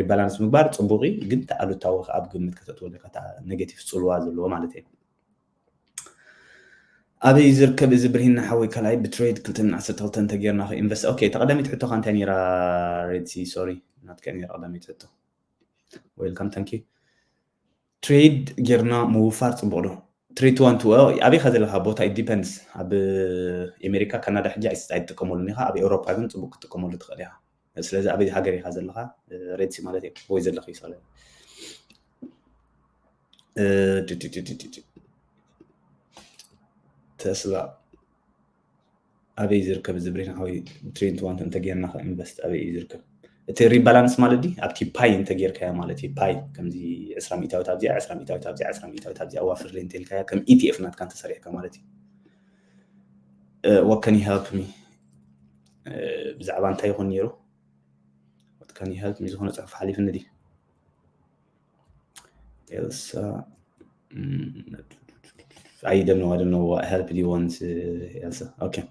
ሪባላንስ ምግባር ፅቡቅ እዩ፣ ግን ተኣሉታዊ ኣብ ግምት ከተእትወለካ ኔጌቲቭ ፅልዋ ዘለዎ ማለት እዩ። ኣበይ ዝርከብ እዚ ብርሂን ሓወይ ካልኣይ ብትሬድ ክልተ ሚእትን ዓሰርተ ክልተ እንተጌርና ኢንቨስት ኦኬ። ተቀዳሚት ሕቶካ እንታይ ነይራ? ሬድሲ ሶሪ ናትካ ነይራ ቀዳሚት ሕቶ። ዌልካም ታንኪ። ትሬድ ጌርና ምውፋር ጽቡቅ ዶ? ትሬድ ትዋን ቱ ኣበይ ኢኻ ዘለካ ቦታ? ኢት ዲፐንድስ። ኣብ ኣሜሪካ ካናዳ ሕጂ ኣይትጥቀመሉን ኢኻ፣ ኣብ ኤውሮፓ ግን ጽቡቅ ክትጥቀመሉ ትኽእል ኢኻ። ስለዚ ኣበይ ሃገር ኢኻ ዘለካ? ሬድሲ ማለት እዩ ወይ ዘለኺ ይሳለ ተስላ ኣበይ ዝርከብ እዚ ብሬን ሓወይ? ትሬንት ዋን እንተጌርና ኢንቨስት ኣበይ እዩ ዝርከብ? እቲ ሪባላንስ ማለት ዲ ኣብቲ ፓይ እንተጌርካዮ ማለት እዩ። ፓይ ከምዚ ዕስራ ሚእታዊት ኣብዚኣ ዕስራ ሚእታዊት ኣብዚኣ ዕስራ ሚእታዊት ኣብዚኣ ዋፍር ሬንት ኢልካዮ ከም ኢቲኤፍ ናትካ እንተሰሪሕካ ማለት እዩ። What can you help me? ብዛዕባ እንታይ ይኾን ነይሩ? What can you help me? ዝኾነ ፅሑፍ ሓሊፍኒ ዲ ኤልሳ I don't know, I don't know what help do you want, uh, Elsa? Okay.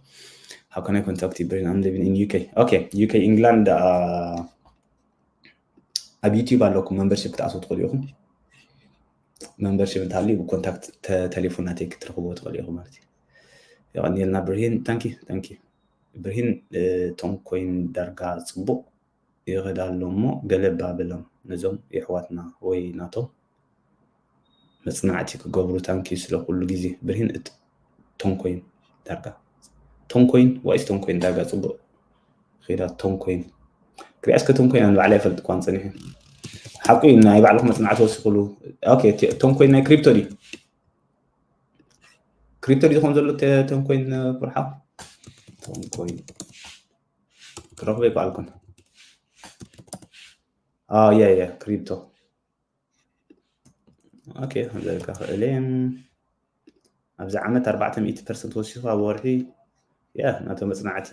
How can I contact you, Brian? I'm living in UK. Okay, UK, England. Uh, ኣብ ዩቲዩብ ኣለኩም፣ መምበርሽፕ ክትኣትዉ ትኽእሉ ኢኹም። መምበርሽፕ እንተሃልዩ ብኮንታክት ቴሌፎን ናተይ ክትረኽብዎ ትኽእሉ ኢኹም ማለት እዩ። የቐንየልና ብርሂን። ታንኪ ታንኪ ብርሂን። ቶንኮይን ዳርጋ ጽቡቕ ይኸዳ ኣሎ እሞ ገለ እባ በሎም ነዞም የሕዋትና ወይ ናቶም መጽናዕቲ ክገብሩ። ታንኪ ስለ ኩሉ ግዜ ብርሂን። እት ቶንኮይን ዳርጋ ቶንኮይን ዋይስ ቶንኮይን ዳርጋ ጽቡቅ ኺዳ ቶንኮይን ክሪኣስከ ቶንኮይን ኣን ባዕላ ይፈልጥ እኳን ጸኒሑ ሓቁ እዩ። ናይ ባዕልኹም መጽናዕቲ ወሲኹሉ። ኦኬ፣ ቶንኮይን ናይ ክሪፕቶ ድዩ? ክሪፕቶ ድዩ ዝኾን ዘሎ ቶንኮይን? ፍርሓ ቶንኮይን ክረኽበ ይከኣልኩን። ያ ያ ክሪፕቶ ኦኬ። ዘልካ ክእለ ኣብዚ ዓመት ኣርባዕተ ሚእቲ ፐርሰንት ወሲኹ ኣብ ወርሒ። ያ ናቶ መጽናዕቲ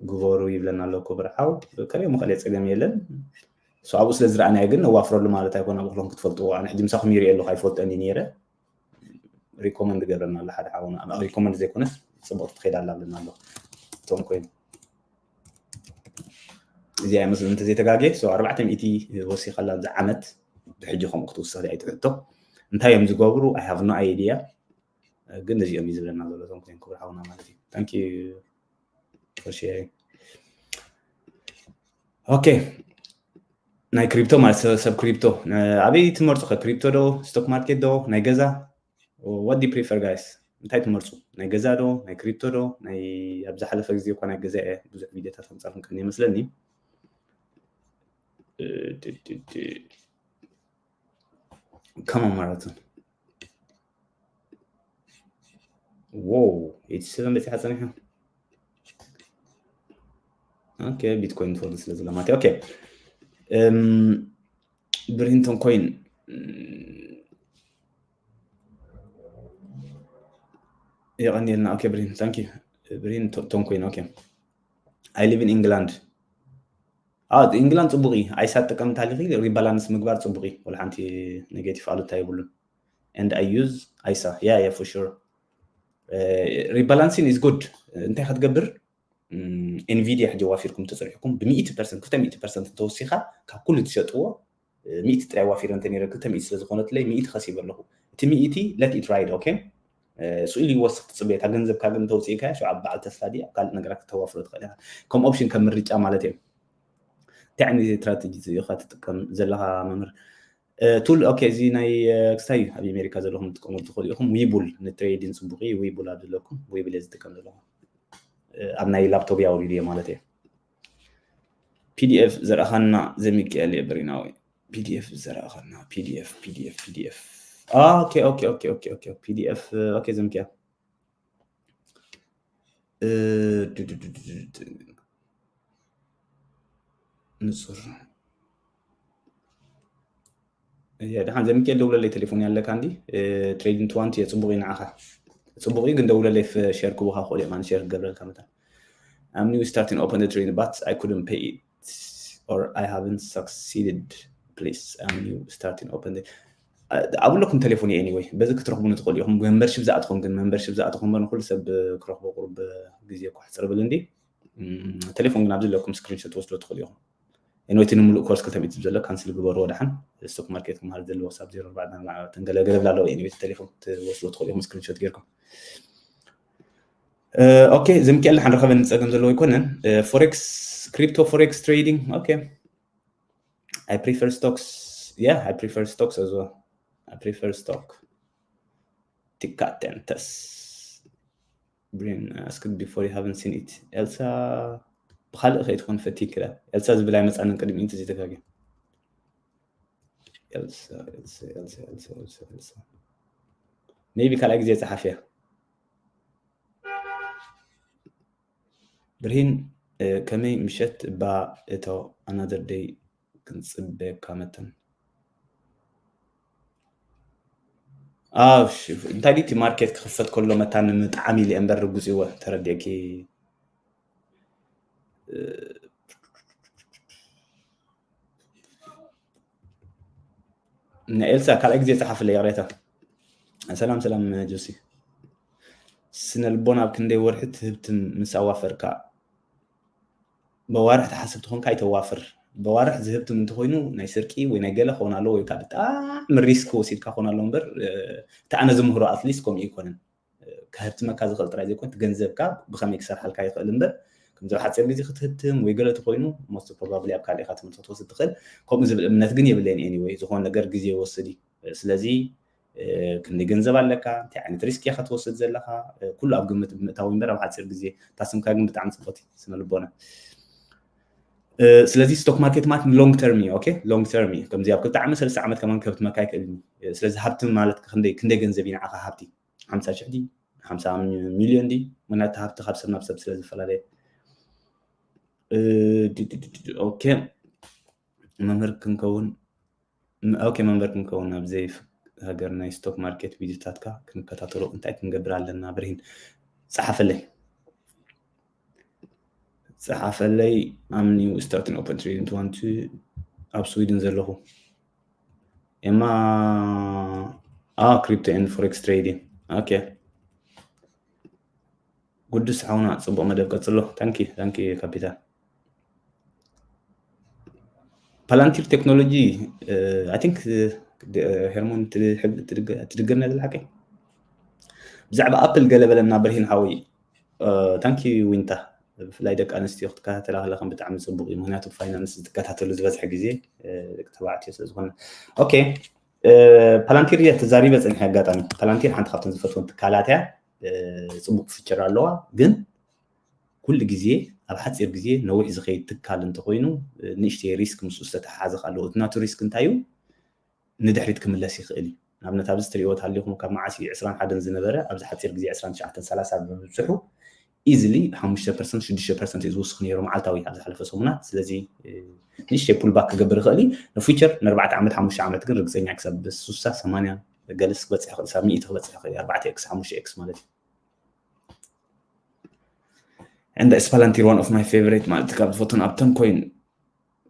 ግበሩ ይብለና ኣሎ ክቡር ሓው። ከሪኦ ምኽእል ጸገም የለን። ኣብኡ ስለ ዝረኣናዮ ግን ነዋፍረሉ ማለት ኣይኮነ። ኣብ ክሎም ክትፈልጥዎ ኣነ ሕጂ ምሳኹም ይርኢ ኣለኹ ኣይፈልጦን እዩ ነይረ። ሪኮመንድ ገብረና ኣሎ ሓደ ሓውና። ሪኮመንድ ዘይኮነስ ጽቡቅ ትኸይድ ኣላ ብለና ኣሎ። እቶም ኮይኑ እዚኣ ይመስል እንተዘይተጋጌ ኣርባዕተ ሚእቲ ወሲኻላ ኣብዚ ዓመት። ብሕጂ ከምኡ ክትውሰኽ ኣይትሕቶ። እንታይ እዮም ዝገብሩ? I have no idea። ግን እዚኦም እዩ ዝብለና ዘሎ እቶም ኮይኑ ክቡር ሓውና ማለት እዩ። Thank you for sharing። ኦኬ ናይ ክሪፕቶ ማለት ሰብ ክሪፕቶ ኣበይ ትመርፁ? ከ ክሪፕቶ ዶ ስቶክ ማርኬት ዶ ናይ ገዛ? What do you prefer guys? እንታይ ትመርፁ? ናይ ገዛ ዶ ናይ ክሪፕቶ ዶ ናይ ኣብ ዝሓለፈ ግዜ እኳ ናይ ገዛ እየ ብዙሕ ቪዲዮታት ከምፃልኩም ከን ይመስለኒ። ከመ ማራቶን ዎ ኤቲ ሰቨን በፂሓ ፀኒሑ። ኦኬ ቢትኮይን ትፈልጥ ስለ ዝለማት ኦኬ። ብርሂን ቶንኮይን የቐንየልና። ኦኬ ብርሂን ታንኪ ብርሂን ቶንኮይን ኦኬ። I live in England. አ ኢንግላንድ ጽቡቕ እዩ። ኣይሳ ትጥቀም እንተሃሊኺ ሪባላንስ ምግባር ጽቡቕ እዩ። ወላ ሓንቲ ኔጌቲቭ ኣሉታ የብሉን። And I use ኣይሳ። Yeah, yeah, for sure. Rebalancing is good. እንታይ ክትገብር? Nvidia ሕጂ ዋፊርኩም ተጸሪሕኩም ብ ሚእቲ ፐርሰንት ክልተ ሚእቲ ፐርሰንት እንተወሲኻ ካብ ኩሉ ትሸጥዎ ሚእቲ ጥራይ ዋፊረ እንተ ነይረ ክልተ ሚእቲ ስለ ዝኾነትለይ ሚእቲ ከሲበ ኣለኹ። እቲ ሚእቲ let it ride, okay? ስኢሉ ይወስኽ ትጽበየ። እታ ገንዘብካ ግን እንተውፅኢካያ ሽዑ ኣብ በዓል ተስላ ድያ ኣብ ካልእ ነገራት ክተዋፍሮ ትኽእል ኢኻ። ከም ኦፕሽን ከም ምርጫ ማለት እዮም። እንታይ ዓይነት ስትራቴጂ ኢኻ ትጥቀም ዘለኻ መምህር? ቱል ኦኬ፣ እዚ ናይ ክስታይ ኣብ ኣሜሪካ ዘለኹም ትጥቀመሉ ትኽእሉ ኢኹም። ዊቡል ንትሬዲን ጽቡቕ እዩ። ዊቡል ኣብ ዘለኩም ዊቡል እየ ዝጥቀም ዘለኹ ኣብ ናይ ላፕቶፕ ያውሪድ እየ ማለት እየ። ፒዲኤፍ ዘርኣኻና ዘሚካኤል እየ በሪናዊ። ፒዲኤፍ ዘርኣኻና ፒዲኤፍ ፒዲኤፍ ፒዲኤፍ ኦኬ ኦኬ ኦኬ ኦኬ ኦኬ ፒዲኤፍ ኦኬ ዘሚካኤል ንጹር። እየ ደሓን ዘሚካኤል ደውለለይ ቴሌፎን ያለካ እንዲ ትሬዲንግ ትዋንቲ እየ ጽቡቕ እዩ ንዓኻ ጽቡቕ እዩ ግን ደውለለይ ሸር ክቡኻ ክእል እየ ሸር ክገብረልካ መታን I'm new starting open the trading but I couldn't pay it or I haven't succeeded please I'm new starting open the ኣብለኩም ቴሌፎን እዩ anyway በዚ ክትረኽቡኒ ትኽእሉ ኢኹም። ሜምበርሺፕ ዝኣትኹም ግን ሜምበርሺፕ ዝኣትኹም በር ንኩሉ ሰብ ክረኽቦ ቁሩብ ግዜ እኮ ሕፅር ብል እንዲ ቴሌፎን ግን ኣብዚ ዘለኩም ስክሪንሾት ትወስዶ ትኽእሉ ኢኹም። Anyway እቲ ንምሉእ ኮርስ ክልተ ሚእቲ ዘሎ ካንስል ግበርዎ ደሓን። ስቶክ ማርኬት ክምሃር ዘለዎ ክሳብ ዜሮ ኣርባዕተ ተንገለገለ ብላ ኣለዎ። Anyway እቲ ቴሌፎን ትወስዶ ትኽእሉ ኢኹም ስክሪንሾት ጌርኩም። ኦኬ ዘሚካኤል ደሓን ረኸበኒ ጸገም ዘለዎ ኣይኮነን። Forex crypto forex trading okay. I prefer stocks. Yeah, I prefer stocks as well. I prefer stock. Tikatentes. Brin asked before you haven't seen it. Elsa ብኻልእ ከይትኾን ፈቲክላ ኤልሳ ዝብል ኣይመፃንን ቅድሚ እንት ዘይተጋገ ኤልሳ ኤልሳ ኤልሳ ኤልሳ ኤልሳ ኤልሳ maybe ካልኣይ ግዜ ፀሓፍያ ብርሂን ከመይ ምሸት እባ እቶ another day ክንጽበየካ መተን ኣሽ እንታይ ዲቲ ማርኬት ክኽፈት ከሎ መታን ንምጥዓም ኢለ እምበር ርጉጽ ይወ ተረዲእኪ ንኤልሳ ካልኣይ ግዜ ጸሓፍለይ ይቕሬታ። ሰላም ሰላም ጆሲ። ስነ ልቦና ኣብ ክንደይ ወርሒ ትህብትም ምስ ኣዋፈርካ? በዋርሕ ትሓስብ ትኾንካ ኣይተዋፍር። በዋርሕ ዝህብትም እንተኾይኑ ናይ ስርቂ ወይ ናይ ገለ ክኾን ኣለዎ ወይ ከዓ ብጣዕሚ ሪስክ ወሲድካ ክኾን ኣለዎ እምበር እቲ ኣነ ዝምህሮ ኣትሊስት ከምኡ ኣይኮነን። ከህብትመካ ዝኽእል ጥራይ ዘይኮነ እቲ ገንዘብካ ብኸመይ ክሰርሓልካ ይኽእል እምበር ከምዚ ኣብ ሓፂር ግዜ ክትህብትም ወይ ገለ ተኮይኑ most probably ኣብ ካልእ ኢኻ ትምህርቲ ክትወስድ ትኽእል። ከምኡ ዝብል እምነት ግን የብለይን። Anyway ዝኾነ ነገር ግዜ ይወስድ እዩ። ስለዚ ክንደይ ገንዘብ ኣለካ፣ እንታይ ዓይነት ሪስክ ኢኻ ትወስድ ዘለኻ፣ ኩሉ ኣብ ግምት ብምእታው እምበር ኣብ ሓፂር ግዜ እታ ስምካ ግን ብጣዕሚ ፅብቕቲ ስነ ልቦና። ስለዚ ስቶክ ማርኬት ማለት long term እዩ። Okay long term እዩ። ከምዚ ኣብ ክልተ ዓመት ሰለስተ ዓመት ከማን ከህብትመካ ኣይክእልን እዩ። ስለዚ ሃብቲ ማለት ክንደይ ገንዘብ እዩ ንዓኻ ሃብቲ ሓምሳ ሽሕ ድዩ ሓምሳ ሚልዮን ድዩ? ምክንያቱ ሃብቲ ካብ ሰብ ናብ ሰብ ስለ ዝፈላለየ። ኦኬ መምህር ክንከውን ኦኬ መምህር ክንከውን ኣብ ዘይ ሃገር ናይ ስቶክ ማርኬት ቪድዮታትካ ክንከታተሎ እንታይ ክንገብር ኣለና? ብርሂን ጸሓፈለይ ጸሓፈለይ I'm new starting open trading to want to ኣብ ስዊድን ዘለኹ ኤማ crypto and forex trading okay ጉዱስ ሓውና ጽቡቕ መደብ ቀጽሎ። Thank you thank you ካፒታል። Palantir technology I think ሄርሞን ትድገም ናይ ዝለሓቀ ብዛዕባ ኣፕል ገለ በለና ብርሂን ሓወይ። Thank you ዊንታ። ብፍላይ ደቂ ኣንስትዮ ክትከታተላ ከለኽን ብጣዕሚ ጽቡቕ እዩ። ምክንያቱ ፋይናንስ ዝከታተሉ ዝበዝሐ ግዜ ደቂ ተባዕትዮ ስለ ዝኾነ። ኦኬ ፓላንቲር እየ ተዛሪበ ጸኒሐ። ኣጋጣሚ ፓላንቲር ሓንቲ ካብተን ዝፈትወን ትካላት እያ። ጽቡቕ ፊቸር ኣለዋ፣ ግን ኩሉ ግዜ ኣብ ሓጺር ግዜ ነዊሕ ዝኸይድ ትካል እንተኾይኑ ንእሽተይ ሪስክ ምስኡ ዝተተሓሓዘ ኣለዎ። እቲ ናቱ ሪስክ እንታይ እዩ? ንድሕሪት ክምለስ ይኽእል እዩ። ንኣብነት ኣብዚ ትሪእዎ ተሃሊኹም ካብ መዓስ እዩ ዕስራን ሓደን ዝነበረ ኣብዚ ሓፂር ግዜ ዕስራን ትሽዓተን ሰላሳ ብምብፅሑ ኢዝሊ ሓሙሽተ ፐርሰንት ሽዱሽተ ፐርሰንት እዩ ዝውስኽ ነይሩ መዓልታዊ ኣብ ዝሓለፈ ሰሙናት። ስለዚ ንእሽተይ ፑል ባክ ክገብር ይኽእል እዩ። ንፊውቸር ንኣርባዕተ ዓመት ሓሙሽተ ዓመት ግን ርግፀኛ ክሳብ ሱሳ ሰማንያ ገለስ ክበፅሕ ይኽእል፣ ክሳብ ሚእቲ ክበፅሕ ይኽእል፣ ኣርባዕተ ኤክስ ሓሙሽተ ኤክስ ማለት እዩ። And it's Palantir, one of my favorite ማለት ካብ ዝፈትዎም ኣብተን ኮይን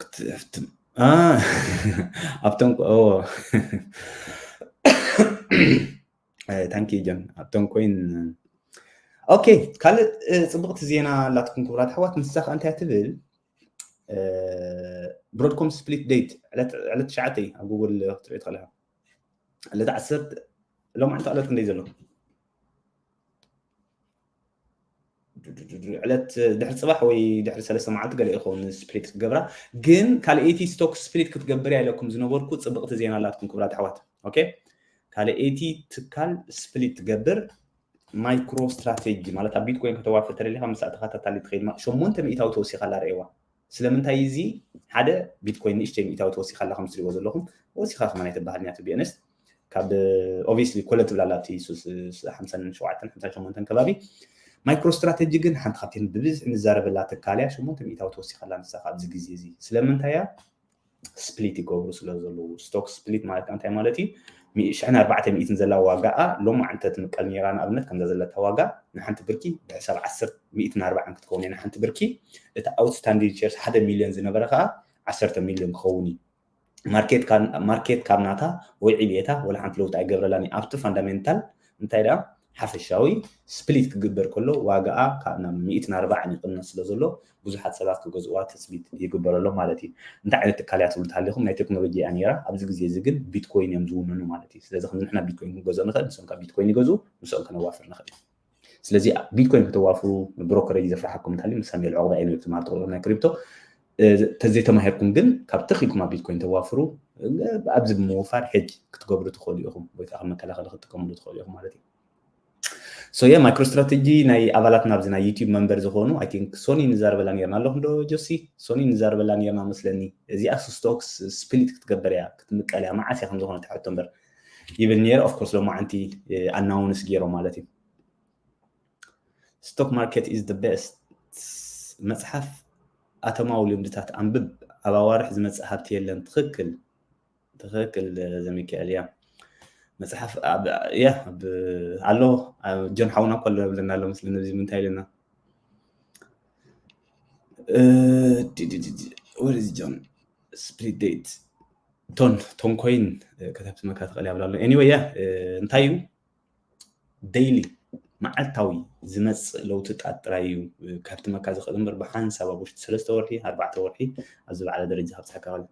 ክትፍትም ኣብተን ታንኪ ጆን ኣብተን ኮይን። ኦኬ፣ ካልእ ጽብቕቲ ዜና ኣላትኩም ክቡራት ኣሕዋት። ንሳ ከኣ እንታይ ትብል? ብሮድኮም ስፕሊት ዴት ዕለት ትሽዓተ ኣብ ጉግል ክትሪኦ ትኽእል ኢኻ። ዕለት ዓሰርተ ሎማዕንቲ ዕለት ክንደይ ዘሎ? ዕለት ድሕሪ ጽባሕ ወይ ድሕሪ ሰለስተ መዓልቲ ገለ ይኸውን ስፕሊት ክትገብራ። ግን ካልኣይቲ ስቶክ ስፕሊት ክትገብር እያ ኢለኩም ዝነበርኩ ጽብቕቲ ዜና ኣላትኩም ክቡራት ኣሕዋት። ኦኬ፣ ካልኣይቲ ትካል ስፕሊት ትገብር ማይክሮ ስትራቴጂ ማለት ኣብ ቢትኮይን ከተዋፍር ተደሊኻ ምስ ተኸታታሊ ትኸይድ ሸሞንተ ሚእታዊ ተወሲኻ ኣላ ርእዋ። ስለምንታይ እዚ ሓደ ቢትኮይን ንእሽተይ ሚእታዊ ተወሲኻ ኣላ ከም ትሪእዎ ዘለኹም ወሲኻ ከማን ኣይትበሃል እያ። ቢኤንኤስ ካብ ኦብቪስሊ ኮለ ትብላ ኣላ ኣብቲ ሓምሳን ሸውዓተን ሓምሳን ሸሞንተን ከባቢ። ማይክሮ ስትራቴጂ ግን ሓንቲ ካብተን ብብዝሒ ንዛረበላ ትካል እያ። ሸሞንተ ሚእታዊ ተወሲኻ ኣላ ንሳ ኣብዚ ግዜ እዚ። ስለምንታይ እያ? ስፕሊት ይገብሩ ስለ ዘለዉ። ስቶክ ስፕሊት ማለት እንታይ ማለት እዩ? ሽሕን ኣርባዕተ ሚእትን ዘላ ዋጋኣ ሎማዕንቲ ትምቀል ነይራ። ንኣብነት ከምዛ ዘለታ ዋጋ ንሓንቲ ብርኪ ብሕሳብ ዓሰርተ ሚእትን ኣርባዓን ክትከውን እያ ንሓንቲ ብርኪ። እቲ ኣውትስታንዲንግ ሼርስ ሓደ ሚልዮን ዝነበረ ከዓ ዓሰርተ ሚልዮን ክኸውን እዩ። ማርኬት ካብ ናታ ወይ ዕብየታ ወላ ሓንቲ ለውጢ ኣይገብረላን እዩ። ኣብቲ ፋንዳሜንታል እንታይ ደኣ ሓፈሻዊ ስፕሊት ክግበር ከሎ ዋጋኣ ካብ ናብ ሚእትን ኣርባዓን ይቕነስ ስለ ዘሎ ብዙሓት ሰባት ክገዝእዋ ትፅቢት ይግበረሎም ማለት እዩ። እንታይ ዓይነት ትካል እያ ትብሉ ተሃሊኹም ናይ ቴክኖሎጂ እያ ነይራ። ኣብዚ ግዜ እዚ ግን ቢትኮይን እዮም ዝውንኑ ማለት እዩ። ስለዚ ከምዚ ንሕና ቢትኮይን ክንገዝኦ ንኽእል፣ ንሶም ካብ ቢትኮይን ይገዝኡ፣ ንሶም ከነዋፍር ንኽእል። ስለዚ ቢትኮይን ከተዋፍሩ ብሮከሬጅ ዘፍርሓኩም እንተሃልዩ ምስ ሳሙኤል ዑቕባ እዩ ትማር ጥቕልሎ ናይ ክሪፕቶ። ተዘይተማሂርኩም ግን ካብ ተኺልኩም ኣብ ቢትኮይን ተዋፍሩ ኣብዚ ብምውፋር ሄጅ ክትገብሩ ትኽእሉ ኢኹም ወይ ከዓ መከላኸሊ ክትጥቀምሉ ትኽእሉ ኢኹም ማለት እዩ። ሶ የ ማይክሮ ስትራቴጂ ናይ ኣባላት ናብዚ ናይ ዩቲዩብ መንበር ዝኾኑ ኣይ ቲንክ ሶኒ ንዛረበላ ነርና ኣለኹም ዶ ጆሲ? ሶኒ ንዛረበላ ነርና መስለኒ። እዚኣ ስቶክስ ስፕሊት ክትገበር እያ ክትምቀል እያ መዓስ እያ ከምዝኾነ ትሕቶ እምበር ይብል ነይረ። ኦፍኮርስ ሎማዓንቲ ኣናውንስ ገይሮም ማለት እዩ። Stock market is the best። መጽሓፍ ኣተማዊ ልምድታት ኣንብብ። ኣብ ኣዋርሕ ዝመጽእ ሃብቲ የለን። ትኽክል ትኽክል ዘሚካኤል እያ። መጽሓፍ እያ ኣሎ። ጆን ሓውና እኮ ኣሎ ብለና ኣሎ ምስለኒ እዚ ምንታይ ኢለና? ወደዚ ጆን ስፕሊት ዴት ቶን ቶን ኮይን ከተብትመካ ትኽእል ያብላ ኣሎ። ኤኒወይ ያ እንታይ እዩ? ዴይሊ መዓልታዊ ዝመፅእ ለውጥታት ጥራይ እዩ ካብቲ መካ ዝኽእል እምበር ብሓንሳብ ኣብ ውሽጢ ሰለስተ ወርሒ ኣርባዕተ ወርሒ ኣብዚ በዓለ ደረጃ ከብፅሐካ ይኽእል።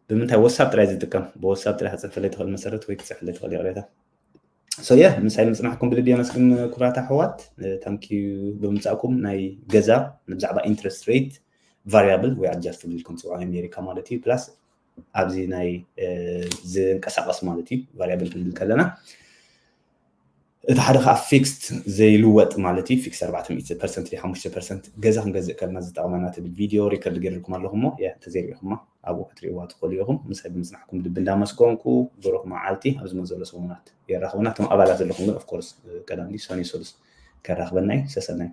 ብምንታይ ወሳብ ጥራይ ዝጥቀም ብወሳብ ጥራይ ክፅሕፍለይ ትኽእል መሰረት ወይ ክፅሕፍለይ ትኽእል ይቕሬታ። ሶ የ ምሳይ ምፅናሕኩም ብልቢ የመስግን ክቡራት ኣሕዋት። ታንኪዩ ብምምፃእኩም። ናይ ገዛ ብዛዕባ ኢንትረስት ሬት ቫሪያብል ወይ ኣድጃስትብል ኢልኩም ትፅውዖ ኣሜሪካ ማለት እዩ ፕላስ ኣብዚ ናይ ዝንቀሳቀስ ማለት እዩ ቫሪያብል ክንብል ከለና እቲ ሓደ ከዓ ፊክስድ ዘይልወጥ ማለት እዩ ፊክስ ኣርባዕተ ሚእቲ ፐርሰንት ሓሙሽተ ፐርሰንት ገዛ ክንገዝእ ከለና ዝጠቅመና ትብል ቪድዮ ሪከርድ ገይርልኩም ኣለኹ እሞ እንተዘይሪኢኹማ ኣብኡ ክትሪእዋ ትኽእሉ ኢኹም። ምሳይ ብምፅናሕኩም ልቢ እንዳመስገንኩ ብሩኽ መዓልቲ ኣብ ዝመፅእ ዘሎ ሰሙናት የራኽበና። እቶም ኣባላት ዘለኹም ግን ኦፍኮርስ ቀዳም ሰኒ ሰሉስ ከራኽበና እዩ። ሰሰናይ